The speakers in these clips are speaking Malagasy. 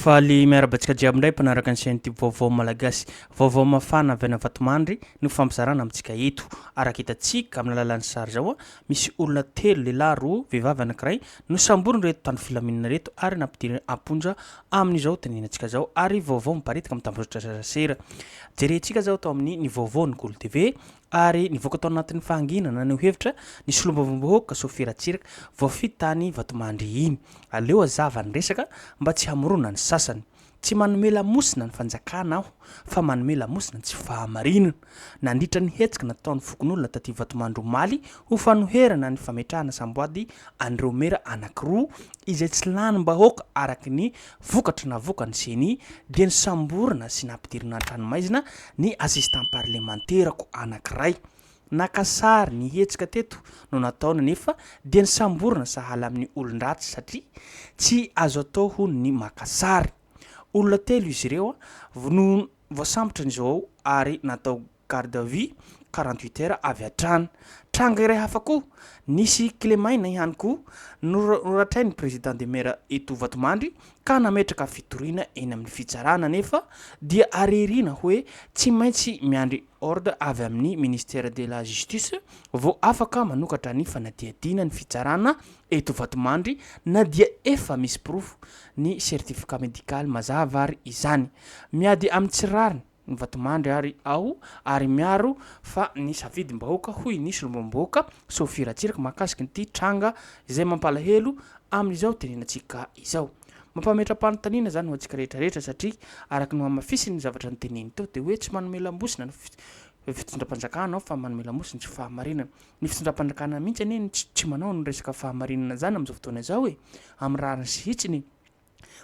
Faly miarahaba antsika jiaby indray mpanaraka ny chaîne Tube Vaovao Malagasy. Vaovao mafana avy any Vatomandry no fampizarana amintsika eto. Araka hitantsika amin'ny alalan'ny sary izao, misy olona telo, lehilahy roa, vehivavy anankiray, nosamborin'ireto mpitandro filaminana ireto ary nampidirina am-ponja amin'izao tenenantsika izao ary vaovao miparitaka amin'ny tambajotra serasera. Jerentsika izao tao amin'ny ny vaovao ny Kolo TV ary nivoaka tao anatin'ny fahanginana naneho hevitra ny solombavambahoaka Sophie Ratsiraka voafidy tany Vatomandry iny. Aleo hazava ny resaka mba tsy hamorona ny sasany. Tsy manome lamosina ny fanjakana aho fa manome lamosina ny tsy fahamarinana. Nandritra ny hetsika nataon'ny fokonolona taty Vatomandry omaly ho fanoherana ny fametrahana samboady an'ireo mera anankiroa izay tsy lanim-bahoaka araka ny vokatra navoakan'ny Ceni dia nosamborina sy nampidirina an-tranomaizina ny assistant parlemanterako anankiray. Naka sary ny hetsika teto no nataony nefa dia nosamborina sahala amin'ny olon-dratsy satria tsy azo atao hono ny maka sary. Olona telo izy ireo no voasambotra ny zao ary natao garde à vue 48 heures avy hatrany. Tranga iray hafa koa, nisy kilemaina ihany koa noratrain'ny président des maires eto Vatomandry ka nametraka fitoriana eny amin'ny fitsarana nefa dia areriana hoe tsy maintsy miandry ordre avy amin'ny ministère de la justice vao afaka manokatra ny fanadihadiana ny fitsarana eto Vatomandry na dia efa misy porofo ny certificat médical mazava ary izany. Miady amin'ny tsy rariny ny Vatomandry ary aho ary miaro fa ny safidim-bahoaka hoy ny solombavambahoaka Sophie Ratsiraka mahakasika ity tranga izay mampalahelo amin'izao tenenantsika izao. Mampametra-panontaniana izany ho antsika rehetra rehetra satria araka ny nohamafisiny ny zavatra noteneniny teo dia hoe tsy manome lamosina ny fitondram-panjakana aho fa manome lamosina ny tsy fahamarinana. Ny fitondram-panjakana mihitsy anie no tsy manao ny resaka fahamarinana izany amin'izao fotoana izao e! Amin'ny rariny sy hitsiny.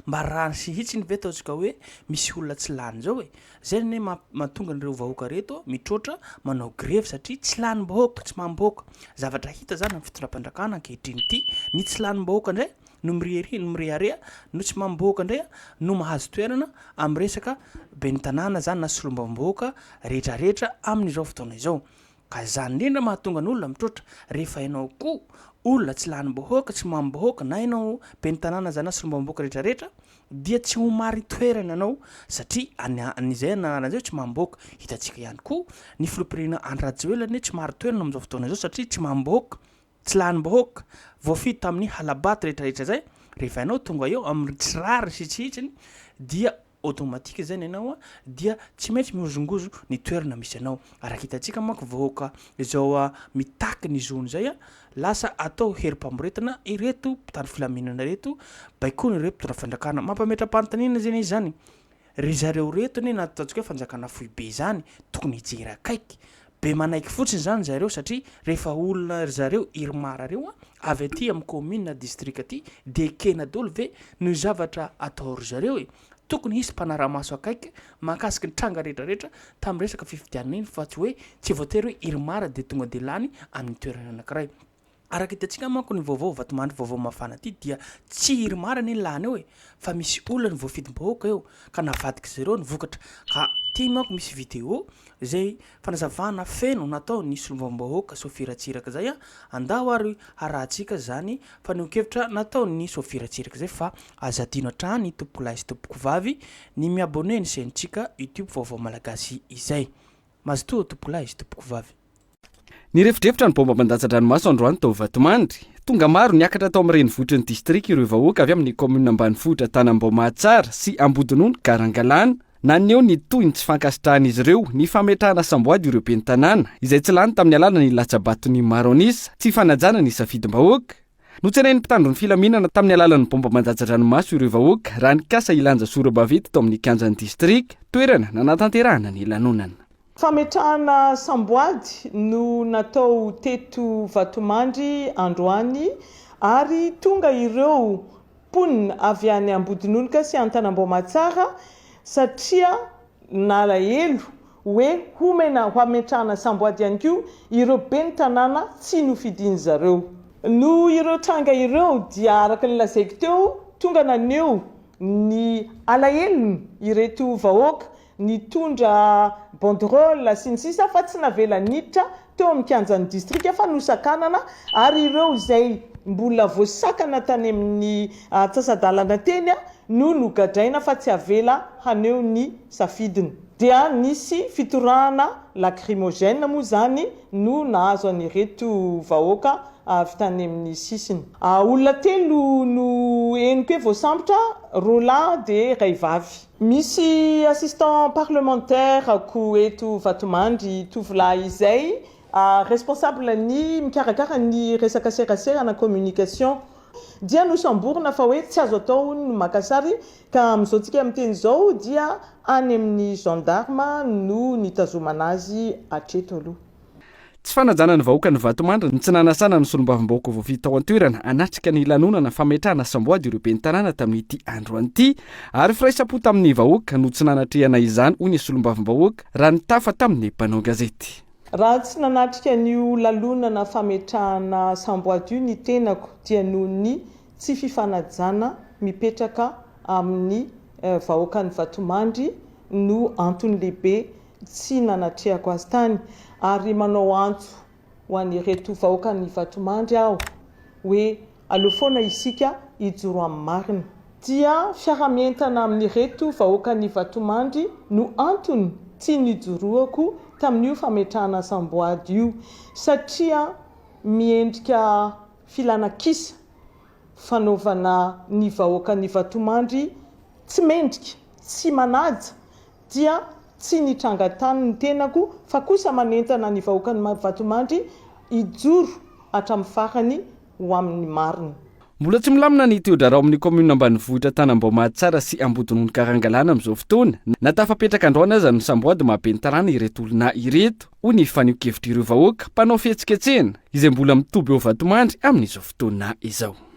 Mba rariny sy hitsiny ve ataontsika hoe misy olona tsy lany zao e? Zay anie mahatonga an'ireo vahoaka reto mitroatra manao grevy satria tsy lanim-bahoaka, tsy mamim-bahoaka. Zavatra hita zany amin'ny fitondram-panjakana ankehitriny ity, ny tsy lanim-bahoaka indray no miriaria no mirehareha, no tsy mamim-bahoaka indray no mahazo toerana amin'ny resaka ben'ny tanàna zany na solombavambahoaka rehetrarehetra amin'izao fotoana izao. Ka zany indrindra mahatonga ny olona mitroatra, rehefa ianao koa olona tsy lanim-bahoaka, tsy mamim-bahoaka na ianao ben'ny tanàna zany na solombavambahoaka rehetra rehetra dia tsy ho marin-toerana ianao satria any an'izay anarana izay tsy mamim-bahoaka. Hitantsika ihany koa ny filoham-pirenena Andry Rajoelina anie tsy marin-toerana amin'izao fotoana izao satria tsy mamim-bahoaka, tsy lanim-bahoaka, voafidy tamin'ny hala-bato rehetra rehetra izay, rehefa ianao tonga eo amin'ny tsy rariny sy tsy hitsiny dia automatique zany ianao dia tsy maintsy mihozongozo ny toerana misy anao. Araka hitantsika manko vahoaka izao mitaky ny zony izay lasa atao herim-pamoretana ireto mpitandro filaminana ireto, baikoina ireo mpitondra fanjakana. Mampametra-panontaniana zany izy zany, ry zareo reto anie na ataontsika hoe fanjakana foibe izany tokony hijery akaiky, be manaiky fotsiny zany zareo satria rehefa olona ry zareo IRMAR reo avy aty amin'ny commune na district aty de ekena daholo ve ny zavatra atao ry zareo e? Tokony hisy mpanara-maso akaiky mahakasiky ny tranga rehetra rehetra tamin'ny resaka fifidianana iny fa tsy hoe tsy voatery hoe IRMAR dia tonga dia lany amin'ny toerana anankiray. Araka hitantsika manko ny vaovao Vatomandry vaovao mafana ity dia tsy IRMAR anie ny lany eo e fa misy olona ny voafidim-bahoaka eo ka navadik'i zareo ny vokatra ka ity manko misy vidéo izay Fanazavana feno natao ny solombavambahoaka Sophie Ratsiraka zay a! Andao ary harahantsika zany fanehoan-kevitra nataon'i Sophie Ratsiraka zay fa aza adino hatrany tompokolahy sy tompokovavy ny mi-abonner ny chaîne-tsika YouTube Vaovao Malagasy izay. Mazotoa tompokolahy sy tompokovavy. Nirefodrefotra ny baomba mandatsa-dranomaso androany tao Vatomandry. Tonga maro niakatra tao amin'ny renivohitry ny distrika ireo vahoaka avy amin'ny kaominina ambanivohitra Tanambao Mahatsara sy Ambodinono Garangalana. Naneho ny tohin'ny tsy fankasitrahan'izy ireo ny fametrahana samboady ireo ben'ny tanàna, izay tsy lany tamin'ny alalan'ny latsa-baton'ny maro an'isa, tsy fanajana ny safidim-bahoaka. Notsenain'ny mpitandro ny filaminana tamin'ny alalan'ny bomba mandatsa-dranomaso ireo vahoaka raha nikasa hilanja sora-baventy tao amin'ny kianjan'ny distrika, toerana nanatanterahana ny lanonana. Fametrahana samboady no natao teto Vatomandry androany ary tonga ireo mponina avy any Ambodinonoka sy Antanambao Mahatsara satria nalahelo hoe homena hametrahana samboady ihany koa ireo ben'ny tanàna tsy nofidin-dry zareo. Noho ireo tranga ireo dia araka ny lazaiko teo, tonga naneho ny alahelony ireto vahoaka nitondra banderole sy ny sisa fa tsy navela niditra teo amin'ny kianjan'ny distrika fa nosakanana ary ireo izay. mbola voasakana tany amin'ny antsasa-dalana teny no nogadraina fa tsy avela haneho ny safidiny. Dia nisy fitorahana lacrymogène moa izany no nahazo an'ireto vahoaka avy tany amin'ny sisiny. Olona telo no henoko hoe voasambotra, roa lahy dia iray vavy. Misy assistant parlementaire-ko eto Vatomandry, tovolahy izay responsable ny mikarakara ny resaka serasera na communication dia nosamborina fa hoe tsy azo atao hono ny maka sary ka amin'izao tsika miteny izao dia any amin'ny gendarme no nitazomana azy hatreto aloha. Tsy fanajana ny vahoakan'i Vatomandry ny tsy nanasana ny solombavambahoaka voafidy tao an-toerana hanatrika ny lanonana fametrahana samboady ireo ben'ny tanàna tamin'ity androany ity ary firaisam-po tamin'ny vahoaka no tsy nanatrehana izany hoy ny solombavambahoaka raha nitafa tamin'ny mpanao gazety. Raha tsy nanatrika an'io lalonana fametrahana samboady io ny tenako dia noho ny tsy fifanajana mipetraka amin'ny vahoakan'i Vatomandry no antony lehibe tsy nanatrehako azy tany ary manao antso ho an'ireto vahoakan'i Vatomandry aho hoe aleo foana isika hijoro amin'ny marina. Dia fiarahamientana amin'ireto vahoakan'i Vatomandry no antony tsy nijoroako tamin'io fametrahana samboady io satria miendrika filana kisa fanaovana ny vahoakan'i Vatomandry tsy mendrika, tsy manaja dia tsy nitranga tany ny tenako fa kosa manentana ny vahoakan'i Vatomandry hijoro hatramin'ny farany ho amin'ny marina. Mbola tsy milamina ny teo-draharaha ao amin'ny kaominina ambanivohitra Tanambao Mahatsara sy Ambodinono Karangalana amin'izao fotoana. Na tafapetraka androany aza ny samboady maha ben'ny tanàna ireto olona ireto, hoy ny fanehoan-kevitr'ireo vahoaka mpanao fihetsiketsehana izay mbola mitoby eo Vatomandry amin'izao fotoana izao.